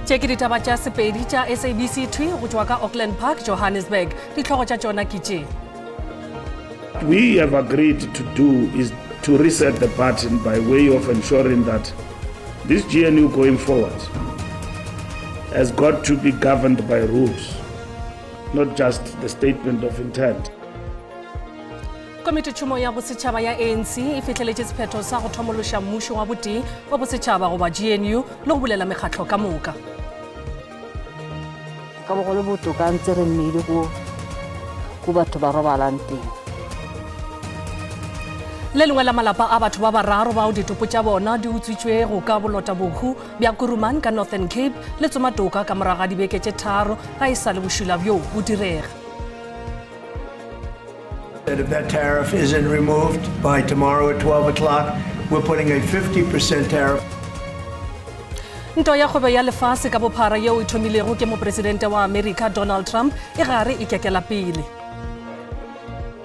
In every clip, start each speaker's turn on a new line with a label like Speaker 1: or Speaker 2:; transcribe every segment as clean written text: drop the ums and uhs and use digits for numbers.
Speaker 1: Tše ke ditaba tša Sepedi tša SABC thwi go tšwa ka Auckland Park, Johannesburg. Dihlogo tša tšona ke tše.
Speaker 2: We have agreed to do is to reset the button by way of ensuring that this GNU going forward has got to be governed by rules, not just the statement of intent.
Speaker 1: Komititšhomo ya Bosetšhaba ya ANC e fihleletše sephetho sa go thomološa mmušo wa botee wa bosetšhaba goba GNU le go bulela mekgatlo ka moka.
Speaker 3: Ka bo go le botoka ntse re mmile ko ko batho ba robalang teng.
Speaker 1: Le lengwe la malapa a batho ba bararo bao ditopo tša bona di utswitšwego ka bolota bohu bja Kuruman ka Northern Cape le tsoma toka ka morago ga dibeke tše tharo ga e sa le bošula bjo bo direga.
Speaker 4: That if that tariff isn't removed by tomorrow at 12 o'clock, we're putting a 50% tariff.
Speaker 1: Ntwa ya kgwebo ya lefase ka bophara yeo e thomilego ke mopresidente wa Amerika Donald Trump e gare e kekela pele.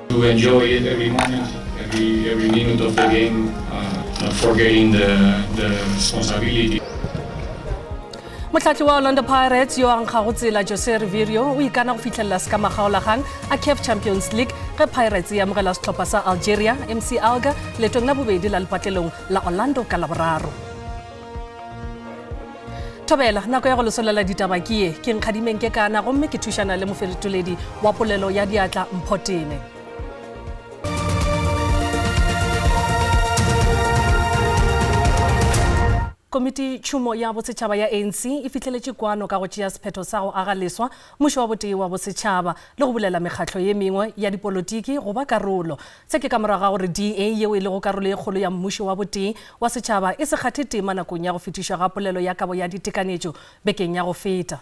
Speaker 5: To enjoy it every moment, every, every minute of the game, uh, not forgetting the, the responsibility.
Speaker 1: Mohlahli wa Orlando Pirates yo a nkgago tsela Jose Riveiro o ikana go fihlelela se ka makgaolakgang a CAF Champions League ge Pirates e amogela sehlopha sa Algeria MC Alger leetong la bobedi la lepatlelong la Orlando ka Laboraro. Thobela, nako ya go lesolela ditaba ke ye. Ke Nkgadimeng Kekana gomme ke thušana le mofetoledi wa polelo ya diatla Mpho Tene. Komiti tšhomo ya bosetšhaba ya ANC e fihleletše kwano ka go tšea sephetho sa go aga leswa mmušo wa botee wa bosetšhaba le go bulela mekgatlo ye mengwe ya dipolotiki go ba karolo. Se ke ka morago ga gore DA yeo e lego karolo ye kgolo ya mmušo wa botee wa setšhaba e se kgathe tema nakong ya go fetišwa ga polelo ya kabo ya ditekanyetšo bekeng ya go feta.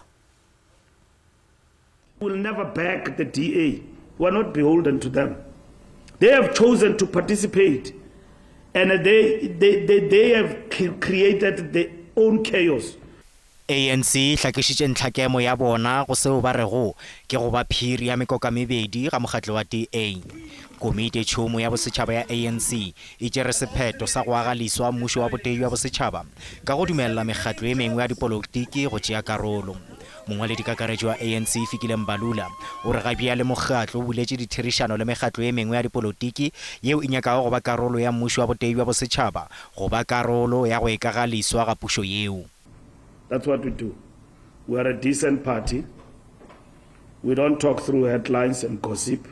Speaker 2: Will never back the DA. We are not beholden to them. They have chosen to participate and they, they, they, they have created their own chaos.
Speaker 6: ANC e hlakišitše ntlhakemo ya bona go seo ba rego ke go ba phiri ya mekokamebedi ga mokgatlo wa DA. Komiti tšhomo ya bosetšhaba ya ANC e tšere sephetho sa go aga leswa mmušo wa botee bja bosetšhaba ka go dumelela mekgatlo e mengwe ya dipolotiki go tšea karolo. Mongwaledikakaretšo wa ANC Fikile Mbalula o re ga bjale mokgatlo o buletše ditherišano le mekgatlo e mengwe ya dipolotiki yeo e nyakago go ba karolo ya mmušo wa botee bja bosetšhaba go ba karolo ya go ekaga leswa ga pušo yeo.
Speaker 2: That's what we do. We are a decent party. We don't talk through headlines and gossip.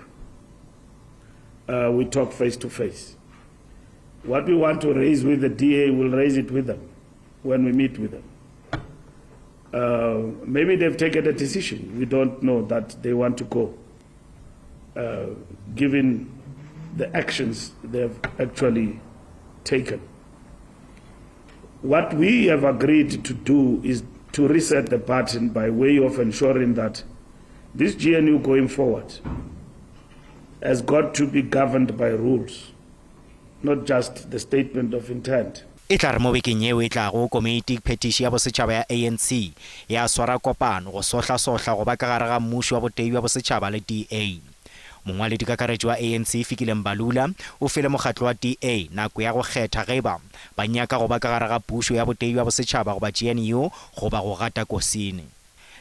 Speaker 2: Uh, we talk face to face. What we want to raise with the DA, we'll raise it with them when we meet with them. Uh, maybe they've taken a decision. We don't know that they want to go, uh, given the actions they've actually taken. What we have agreed to do is to reset the button by way of ensuring that this GNU going forward has got to be governed by rules, not just the statement of intent.
Speaker 6: E tla re mo bekeng yeo e tlago, Komiti Phethiši ya Bosetšhaba ya ANC ya swara kopano go sohlasohla go ba ka gare ga mmušo wa botee bja bosetšhaba le DA. Mongwaledikakaretšo wa ANC Fikile Mbalula o file mokgatlo wa DA nako ya go kgetha ge eba ba nyaka go ba ka gare ga pušo ya botee bja bosetšhaba goba GNU goba go gata kosini.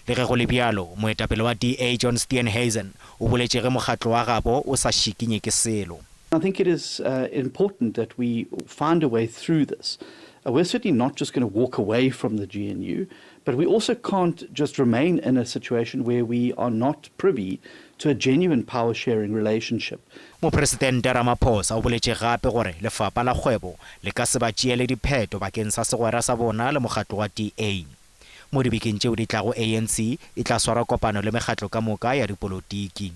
Speaker 6: Le ge go le bjalo, moetapele wa DA John Steenhuisen o boletše ge mokgatlo wa gabo o sa šikinye ke selo.
Speaker 7: I think it is uh, important that we find a way through this. Uh, we're certainly not just going to walk away from the GNU, but we also can't just remain in a situation where we are not privy to a genuine power sharing relationship.
Speaker 6: Mopresidente Ramaphosa o boletše gape gore lefapha la kgwebo le ka se ba tšeele diphetho bakeng sa segwera sa bona le mokgatlo wa DA. Mo dibekeng tšeo di tlago ANC e tla swara kopano le mekgatlo ka moka ya dipolotiki.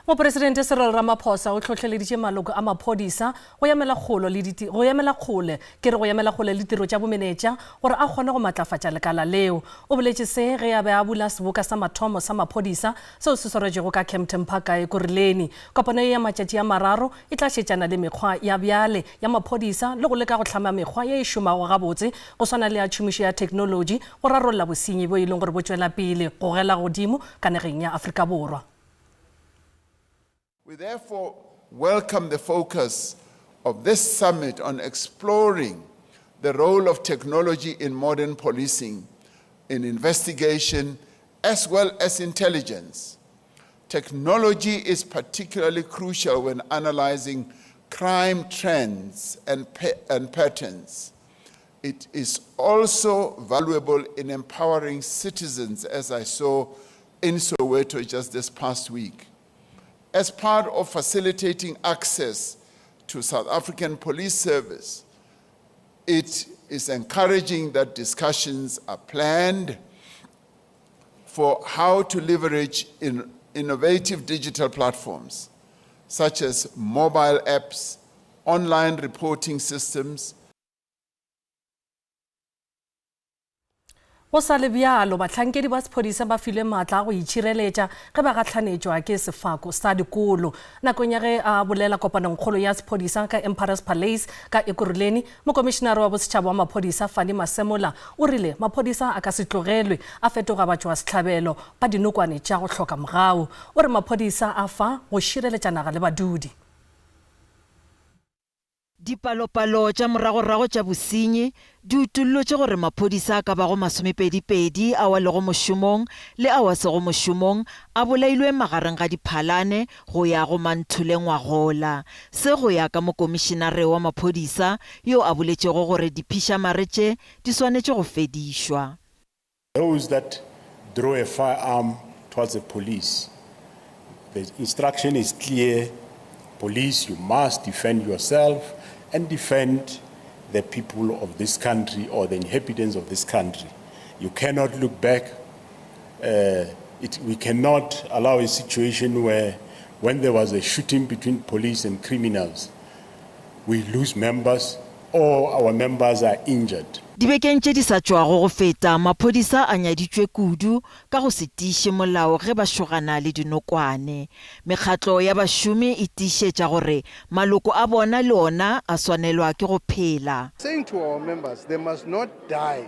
Speaker 1: Mopresidente Cyril Ramaphosa o hlohleleditše maloko a maphodisa go emela kgolo le go emela kgole ke re go emela kgole le ditiro tša bomenetša gore a kgone go matlafatša lekala leo. O boletše se ge a be a bula seboka sa mathomo sa maphodisa seo se swaretšwego ka Kempton Park ka Ekurhuleni. Kopano ye ya matšatši a mararo e tla šetšana le mekgwa ya bjale ya maphodisa le go leka go hlama mekgwa ye e šomago gabotse go swana le ya tšhomišo ya theknolotši go rarolla bosenyi bjo e leng gore bo tšwela pele go gela godimo ka nageng ya Afrika Borwa.
Speaker 8: We therefore welcome the focus of this summit on exploring the role of technology in modern policing, in investigation, as well as intelligence. Technology is particularly crucial when analyzing crime trends and, pa and patterns. It is also valuable in empowering citizens, as I saw in Soweto just this past week. As part of facilitating access to South African Police Service, it is encouraging that discussions are planned for how to leverage in innovative digital platforms such as mobile apps, online reporting systems,
Speaker 1: Go sa le bjalo, bahlankedi ba sephodisa ba filwe maatla a go itšhireletša ge ba gahlanetšwa ke sefako sa dikolo. Nakong ya ge a bolela kopanongkgolo ya sephodisa ka Emperor's Palace ka Ekurhuleni, Mokomišenare wa Bosetšhaba wa Maphodisa Fannie Masemola o rile maphodisa a ka se tlogelwe a fetoga batšwasehlabelo ba dinokwane tša go hloka mogau. O re maphodisa a fa go šireletša naga le badudi.
Speaker 9: Dipalopalo tša moragorago tša bosenyi di utollotše gore maphodisa a ka bago masomepedipedi ao a lego mošomong le ao a sego mošomong a bolailwe magareng ga Diphalane go ya go Manthole ngwagola. Se go ya ka mokomišenare wa maphodisa yo a boletšego gore diphišamare tše di swanetše go fedišwa.
Speaker 10: Those that draw a firearm towards the police, the instruction is clear, police, you must defend yourself and defend the people of this country or the inhabitants of this country. You cannot look back. Uh, it, we cannot allow a situation where when there was a shooting between police and criminals, we lose members or our members are injured.
Speaker 9: Dibekeng tše di sa tšwago go feta, maphodisa a nyaditšwe kudu ka go se tiiše molao ge ba šogana le dinokwane. Mekgatlo ya bašomi e tiišetša gore maloko a bona le ona a swanelwa ke go phela.
Speaker 11: Saying to our members they must not die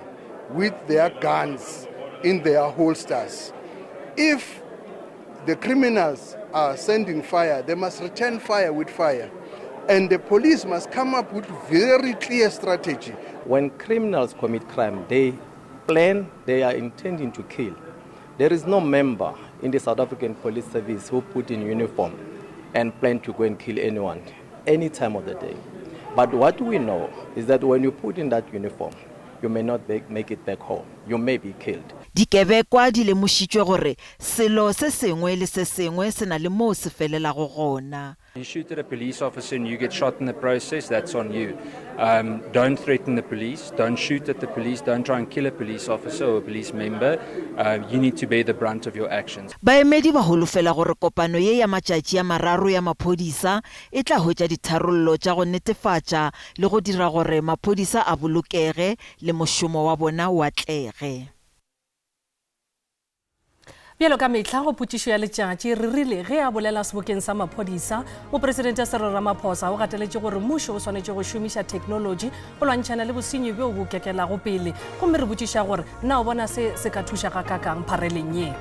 Speaker 11: with their guns in their holsters. If the criminals are sending fire, they must return fire with fire. And the police must come up with very clear strategy.
Speaker 12: When criminals commit crime, they plan, they are intending to kill. There is no member in the South African Police Service who put in uniform and plan to go and kill anyone any time of the day. But what we know is that when you put in that uniform, you may not make it back home. You may be killed.
Speaker 9: Dikebekwa di lemošitšwe gore selo se sengwe le se sengwe se na le moo se felelago gona.
Speaker 13: You shoot at a police officer and you get shot in the process, that's on you. Um, don't threaten the police, don't shoot at the police, don't try and kill a police officer or a police member. Uh, you need to bear the brunt of your actions.
Speaker 9: Baemedi ba holofela gore kopano ye ya matšatši a mararo ya maphodisa e tla hwetša ditharollo tša go netefatša le go dira gore maphodisa a bolokege le mošomo wa bona o atlege.
Speaker 1: Bjalo ka mehla go potšišo ya letšatši, re rile ge a bolela sebokeng sa maphodisa, Mopresidente Cyril Ramaphosa o gateletše gore mmušo o swanetše go šomiša theknolotši go lwantšhana le bosenyi bjo bo kekelago pele. Gomme re botšiša gore na o bona se se ka thuša gakakang phareleng ye?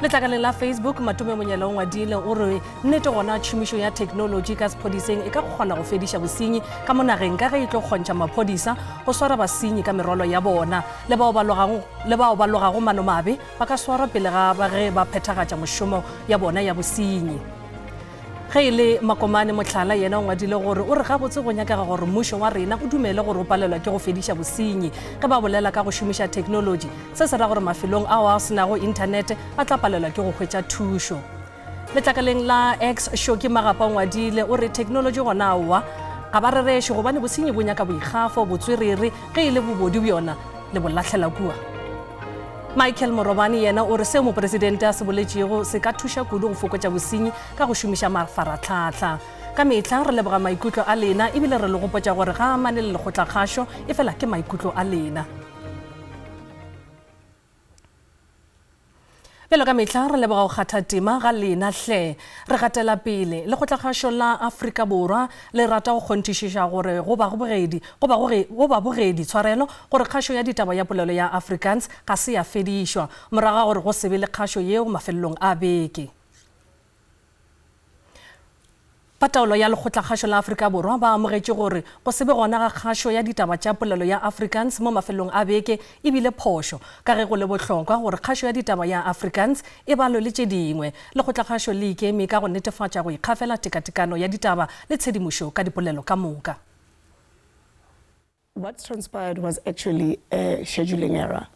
Speaker 1: Letlakaleng la Facebook, Matome Monyela o ngwadile o re nnete gona tšhomišo ya theknolotši ka sephodiseng e ka kgona go fediša bosenyi ka mo nageng ka ge e tlo kgontšha maphodisa go swara basenyi ka merwalo ya bona le bao ba logago le bao ba logago manomabe ba ka swarwa pele ga ba ge ba phethagatša mošomo ya bona ya bosenyi. Ge e le Makomane Mohlala yena o ngwadile gore o re gabotse go nyakega gore mmušo wa rena o dumele gore o palelwa ke go fediša bosenyi ge ba bolela ka go šomiša theknolotši. Se se ra gore mafelong ao a se nago inthanete ba tla palelwa ke go hwetša thušo. Letlakaleng la X, Shoki Magapa o ngwadile o re theknolotši gona aowa ga ba rereše gobane bosenyi bo nyaka boikgafo, botswerere, ge e le bobodu bjona le bo lahlela kua. Michael Morobane yena o re seo mopresidente a se boletšego se ka thuša kudu go fokotša bosenyi ka go šomiša mafaratlhatlha. Ka mehla re leboga maikutlo a lena ebile re le gopotša gore ga a amane le lekgotlakgašo efela ke maikutlo a lena. Bjalo ka mehla re leboga go kgatha tema ga lena hle. Re gatela pele. Lekgotlakgašo la Afrika Borwa le rata go kgonthišiša gore go babogedi, go go babogedi tshwarelo, gore kgašo ya ditaba ya polelo ya Afrikaans ga se ya fedišwa morago ga gore go se be le kgašo yeo mafelelong a beke. Ba taolo ya Lekgotlakgašo la Afrika Borwa ba amogetše gore go se be gona ga kgašo ya ditaba tša polelo ya Afrikaans mo mafelong a beke e bile phošo, ka ge go le bohlokwa gore kgašo ya ditaba ya Afrikaans e balwe le tše dingwe. Lekgotlakgašo le ikeme ka go netefatša go ikgafela tekatekano ya ditaba le tshedimošo ka dipolelo ka moka.
Speaker 14: What transpired was actually a scheduling error.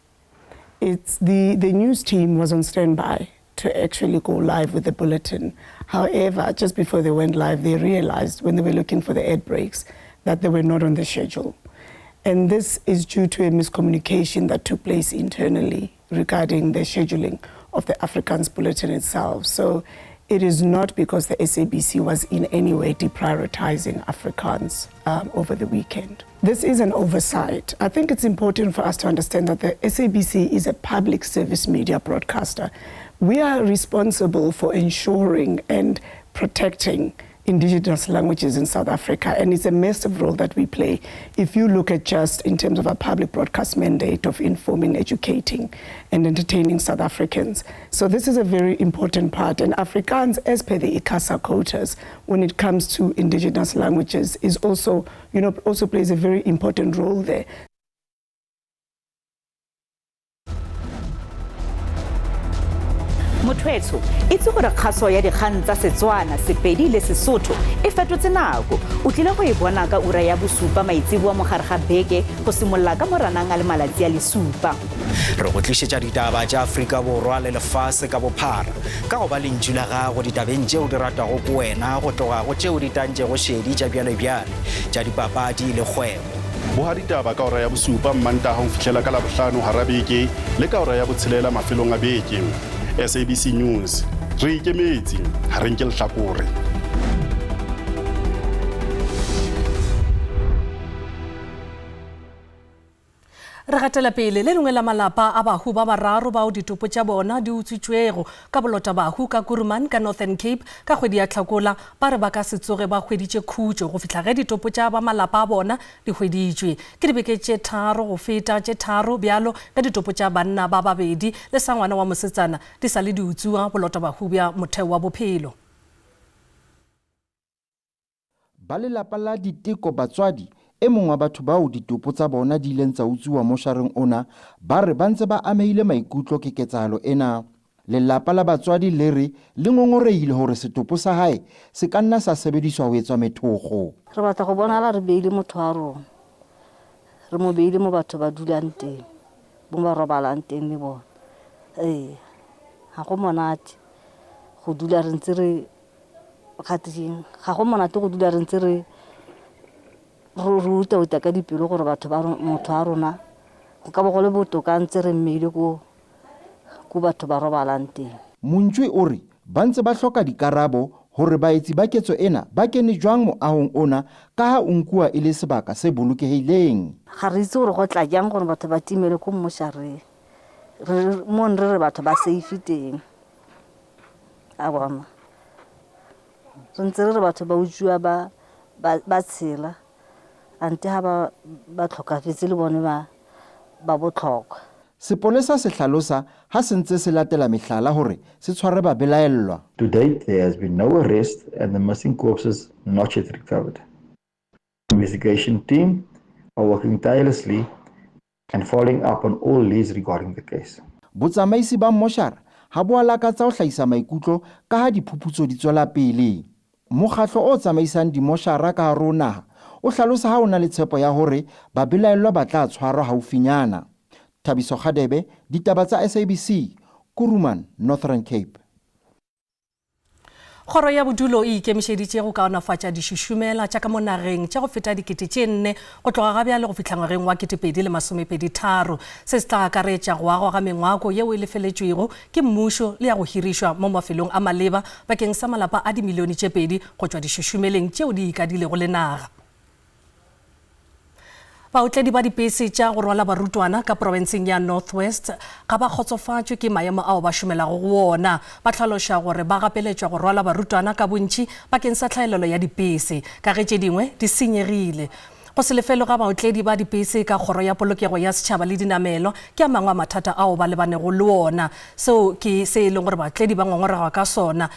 Speaker 14: It's the, the news team was on standby to actually go live with the bulletin. However, just before they went live, they realized when they were looking for the ad breaks that they were not on the schedule. And this is due to a miscommunication that took place internally regarding the scheduling of the Afrikaans bulletin itself. So it is not because the SABC was in any way deprioritizing Afrikaans um, over the weekend. This is an oversight. I think it's important for us to understand that the SABC is a public service media broadcaster. We are responsible for ensuring and protecting indigenous languages in South Africa, and it's a massive role that we play. If you look at just in terms of our public broadcast mandate of informing, educating, and entertaining South Africans. So this is a very important part, and Afrikaans, as per the ICASA quotas, when it comes to indigenous languages, is also, you know, also plays a very important role there.
Speaker 15: Motho etsho, itse gore kgaso ya dikgang tsa Setswana, Sepedi le Sesotho e fetotse nako. O tlile go e bona ka ura ya bosupa maitseboa mo gare ga beke go simolola ka Moranang a le malatsi a le supa.
Speaker 6: Re go tlišetša ditaba tša Afrika Borwa le lefase ka bophara ka go ba lentšu la gago ditabeng tšeo di ratwago ke wena go tloga go tšeo di tantšego šedi tša bjalebjale, tša dipapadi le kgwebo.
Speaker 16: Boga ditaba ka ora ya bosupa Mmantaga go fihlela ka Labohlano gara beke le ka ora ya botshelela mafelong a beke. SABC News, re ikemetše, ga re nke lehlakore.
Speaker 1: Re gatela pele, le lengwe la malapa a bahu ba bararo bao ditopo tša bona di utswitšwego ka bolota bahu ka Kuruman ka Northern Cape ka kgwedi ya Hlakola ba re ba ka se tsoge ba hweditše khutšo go fihla ge ditopo tša ba malapa a bona di hweditšwe. Ke dibeke tše tharo go feta tše tharo bjalo ge ditopo tša banna ba babedi le sa ngwana wa mosetsana di sa le di utswiwa bolota bahu bja motheo wa bophelo.
Speaker 17: Ba lelapa la Diteko batswadi, e mong wa batho bao ditopo tsa bona di ileng tsa utsuwa moshareng ona, ba re ba ntse ba amehile maikutlo ke ketsahalo ena. Lelapa la batswadi le re le ngongorehile hore setopo sa hae se ka nna sa sebediswa ho etswa methokgo.
Speaker 3: Re batla go bonala re beile motho wa rona, re mo beile mo batho ba dulang teng, mo ba robalang teng le bona. Ee, ga go monate go dula re ntse re Gateeng ga go monate go dula re ntse re re uta-uta ka dipelo gore batho ba motho wa rona go ka bo go le botoka ntse re mmeile ko ko batho ba robalang teng.
Speaker 17: Montšwe o re ba ntse ba hloka dikarabo hore baetsi ba ketso ena ba kene jwang moahong ona kaha o nkuwa e le sebaka se bolokehileng.
Speaker 3: Ga re itse gore go tla jang gore batho ba timele ko mmošareng, mo re re batho ba safe teng. A bona re ntse re re batho ba utswiwa ba ba tshela ante ha ba ba tlhokafetse le bone ba ba botlhokwa.
Speaker 17: Sepolesa se hlalosa ha se ntse se latela mehlala hore se tshware babelaellwa.
Speaker 18: To date, there has been no arrest and the missing corpses not yet recovered. Investigation team are working tirelessly and following up on all leads regarding the case.
Speaker 17: Botsamaisi ba mmošara ga bo a lakatsa ho hlahisa maikutlo ka ha diphuputso di tswela pele. Mokgatlo o tsamaisang dimoshara ka hare ho naha o hlalosa ha o na le tshepo ya hore babelaellwa ba tla tshwarwa haufinyana. Thabiso Kgadebe, Ditaba tsa SABC, Kuruman, Northern Cape.
Speaker 1: Kgoro ya Bodulo e ikemišeditše go kaonafatša dišušumela tša ka mo nageng tša go feta 4000 go tloga ga bjale go fihla ngwageng wa 2023. Se se tla akaretša go agwa ga mengwako yeo e lefeletšwego ke mmušo le ya go hirišwa mo mafelong a maleba bakeng sa malapa a dimilione tše pedi go tšwa dišušumeleng tšeo di ikadilego le naga. Baotledi ba dipese tša go rwala barutwana ka profenseng ya North West ga ba kgotsofatšwe ke maemo ao ba šomelago go wona. Ba hlaloša gore ba gapeletšwa go rwala barutwana ka bontši bakeng sa tlhaelelo ya dipese ka ge tše dingwe di senyegile. Go se lefelwe ga baotledi ba dipese ka Kgoro ya Polokego ya Setšhaba le Dinamelwa ke a mangwe a mathata ao ba lebanego le wona. Seo ke se e leng gore baotledi ba ngongorega ka sona.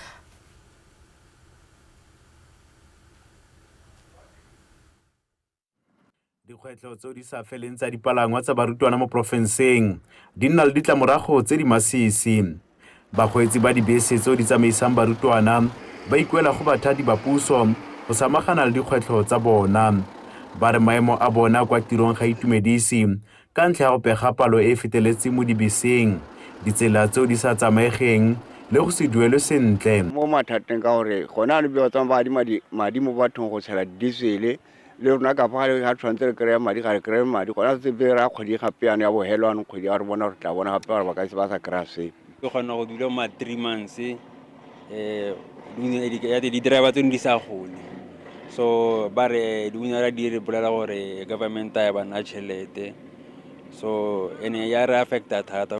Speaker 19: Dikgwetlho tseo di sa feleng tsa dipalangwa tsa barutwana mo porofenseng di nna le ditlamorago tse di masisi. Bakgweetsi ba dibese tseo di tsamaisang barutwana ba ikuela go bathati ba puso go samagana le dikgwetlho tsa bona. Ba re maemo a bona kwa tirong ga itumedise ka ntlha ya go pega palo e e feteletseng mo dibeseng, ditsela tseo di sa tsamaegeng le go se duelwe sentle.
Speaker 20: Mo mathateng ka gore gone jaanong ba tsamaya ba adima madi mo bathong go tshela diesel le rona ka fa ga tshwanetse re kry-e madi ga re kry-e madi gona setse be ra kgwedi gape yana ya bogelo anong kgwedi ya re bona gore tla bona gape gore ba ka se ba sa kry-a sepe.
Speaker 21: Ke kgona go dula ma three months um di-driver tsone di sa gole so ba re di-union di re bolela gore government ya ba naya tšhelete so ene ya re affecta thata.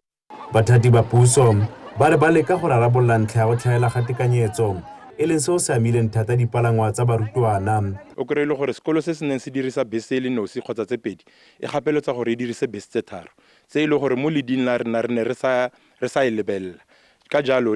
Speaker 19: Bathati ba puso ba re ba leka go rarabolola ntlha ya go tlhaela ga tekanyetso, e leng seo se amileng thata dipalangwa tsa barutwana.
Speaker 22: O kry-e le gore sekolo se se neng se dirisa bese e le nosi kgotsa tse pedi, e gapeletsa gore e dirise bese tse tharo, tse e le gore mo leading la rena re ne re sa re sa e lebelela. Ka jalo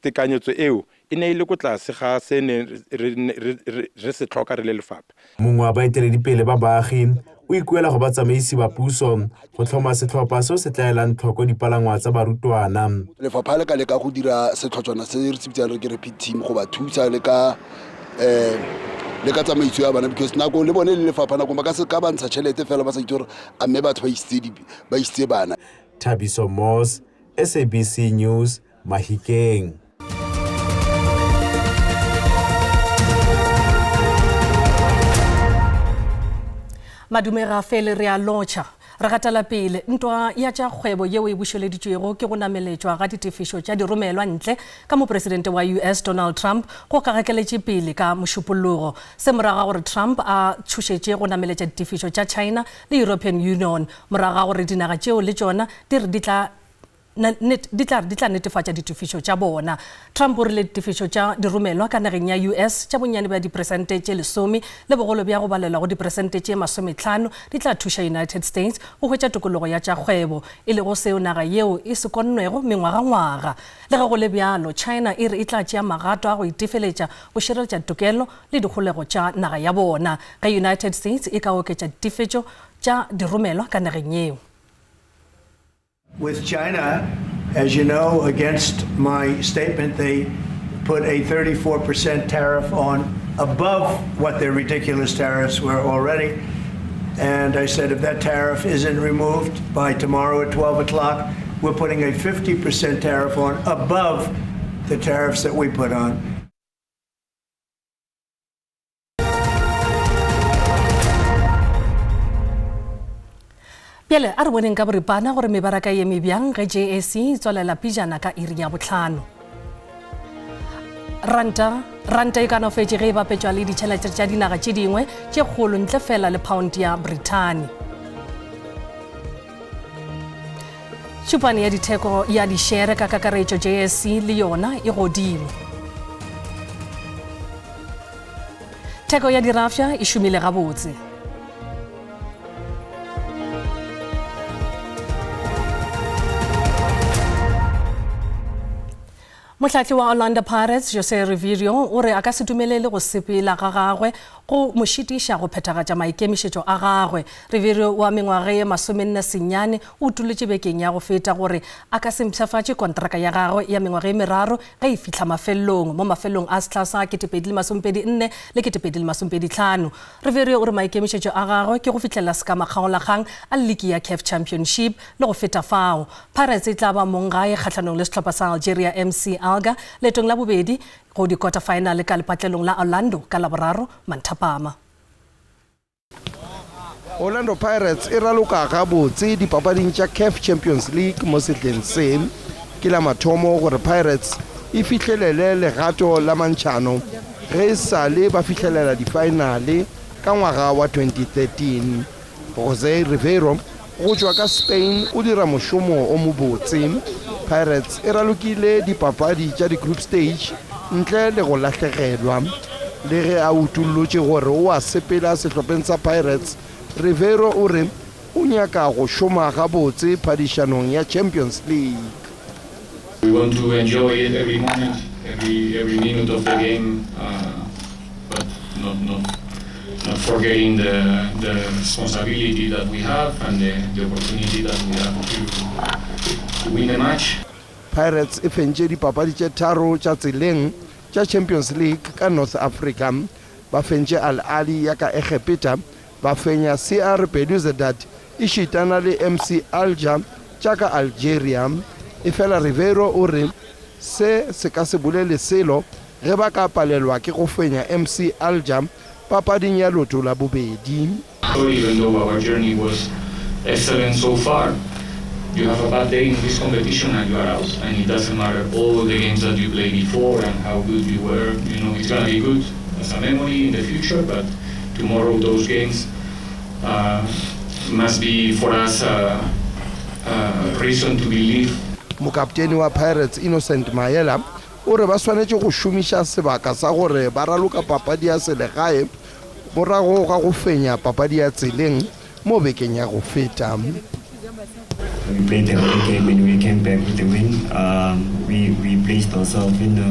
Speaker 22: tekanyetso eo e ne e le ko tlase ga se ne re se tlhoka re le lefapha.
Speaker 19: Mongwe wa baeteledipele ba baagi o ikuela go batsamaisi ba puso go tlhoma setlhopha seo se tla elang tlhoko dipalangwa tsa barutwana.
Speaker 23: Lefapha le ka leka go dira setlhotshwana se re se bitsang re ke rapid team go ba thusa le ka um le ka tsamaiso ya bana because nako le bone le lefapha nako ba ka se ka ba ntsha tšhelete fela ba sa itse gore a mme batho ba isitse bana.
Speaker 19: Thabiso Moss, SABC News, Mahikeng.
Speaker 1: Madume ga fele re a lotšha. Re gatela pele ntwa ya tša kgwebo yeo e bušeleditšwego ke go nameletšwa ga ditefišo tša diromelwa ntle ka mopresidente wa US Donald Trump go kagakeletše pele ka mošupologo. Se morago ga gore Trump a tšhošetše go nameletša ditefišo tša China le European Union morago ga gore dinaga tšeo le tšona di re di tla di tla di tla netefatša ditefišo tša bona. Trump o rile ditefišo tša diromelwa ka nageng ya US tša bonnyane bja diperesente tše lesome le bogolo bja go balelwa go diperesente tše masometlhano di tla thuša United States go hwetša tokologo ya tša kgwebo, e lego seo naga yeo e se konnwego mengwagangwaga. Le ge go le bjalo, China e re e tla tšea magato a go itefeletša go šireletša tokelo le dikgolego tša naga ya bona ge United States e ka oketša ditefetšo tša diromelwa ka nageng yeo.
Speaker 4: With China, as you know, against my statement, they put a 34% tariff on above what their ridiculous tariffs were already. And I said, if that tariff isn't removed by tomorrow at 12 o'clock, we're putting a 50% tariff on above the tariffs that we put on.
Speaker 1: Bjale a re boneng ka boripana gore mebaraka e eme bjang ge JSE e tswalela pejana ka iri ya bohlano. Ranta ranta e kanofetše ge e bapetšwa le ditšhelete tša dinaga tše dingwe tše kgolo ntle fela le pound ya Brithani. Tšhupane ya ditheko ya dišere ka kakaretšo JSE le yona e godimo. Theko ya dirafša e šomile gabotse. Mohlahli wa Orlando Pirates, Jose Riveiro, o re a ka se dumelele go sepela ga gagwe go mo šitiša go phethagatša maikemišetšo a gagwe. Riveiro wa mengwaga ye masomenne senyane o utolotše bekeng ya go feta gore a ka se mpshafatše kontraka ya gagwe ya mengwaga ye meraro ge e fihla mafelelong mo mafelelong a sehla sa 2024 le 2025. Riveiro o re maikemišetšo a gagwe ke go fihlelela sekamakgaolakgang a liki ya Caf Championship le go feta fao. Pirates e tla ba monggae kgahlanong le sehlopha sa Algeria MC Alger leetong la bobedi go di-quarter-final ka lepatlelong la Orlando ka Laboraro manthapama.
Speaker 24: Orlando Pirates e raloka gabotse dipapading tša Caf Champions League mo sehleng se. Ke la mathomo gore Pirates e fihlelele legato la mantšhano ge e sa le ba fihlelela difaenale ka ngwaga wa 2013. Jose Riveiro go tšwa ka Spain o dira mošomo o mobotse. Pirates e ralokile dipapadi tša di-group stage ntle le go lahlegelwa. Le ge a utollotše gore o a sepela sehlopheng sa Pirates, Riveiro o re o nyaka go šoma gabotse phadišanong ya Champions League.
Speaker 5: We want to enjoy it every moment, every, every minute of the game, uh, but not, not, Not forgetting the, the responsibility that we have and the, the opportunity that we have to, to win the match.
Speaker 24: Pirates e fentše dipapadi tše tharo tša tseleng tša Champions League ka North Africa. Ba fentše Al Ahly ya ka Egepeta, ba fenya CR Belouizdad ešitana le MC Alger tša ka Algeria. Efela Riveiro o re se se ka se bolele selo ge ba ka palelwa ke go fenya MC Alger papading ya loto la bobedi.
Speaker 5: So even though our journey was excellent so far, you have a bad day in this competition and you are out. And it doesn't matter all the games that you played before and how good you were. You know, it's gonna be good as a memory in the future, but tomorrow those games uh, must be for us a, a reason to believe.
Speaker 24: Mokaptene wa Pirates Innocent Maela o re ba swanetše go šomiša sebaka sa gore ba raloka papadi ya selegae morago ga go fenya papadi ya tseleng mo bekeng ya go feta.
Speaker 2: We played a good game and we came back with the win. Um, we, we placed ourselves in a,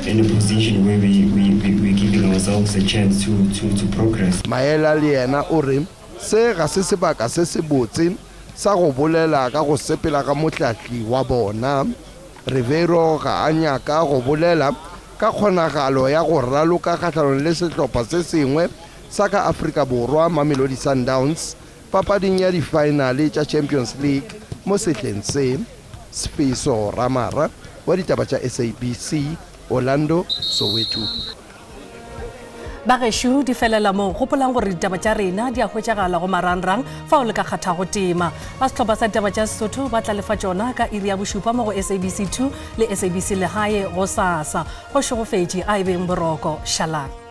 Speaker 2: in a position where we, we, we, we're giving ourselves a chance to, to, to progress.
Speaker 24: Maela le yena o re se ga se sebaka se sebotse sa go bolela ka go sepela ga mohlahli wa bona. Riveiro ga a nyaka go bolela ka kgonagalo ya go raloka kgahlanong le sehlopha se sengwe sa ka Afrika Borwa, Mamelodi Sundowns, papading ya difaenale tša Champions League mo sehleng se. Sfiso Ramara wa ditaba tša SABC, Orlando, Soweto.
Speaker 1: Bagešo di felela moo. Gopolang gore ditaba tša rena di a hwetšagala go marangrang fao le ka kgathago tema. Ba sehlopha sa ditaba tša Sesotho ba tla lefa tšona ka iri ya bošupa mo go SABC 2 le SABC Lehae gosasa. Go šegofetše, a e beng boroko. Šalang.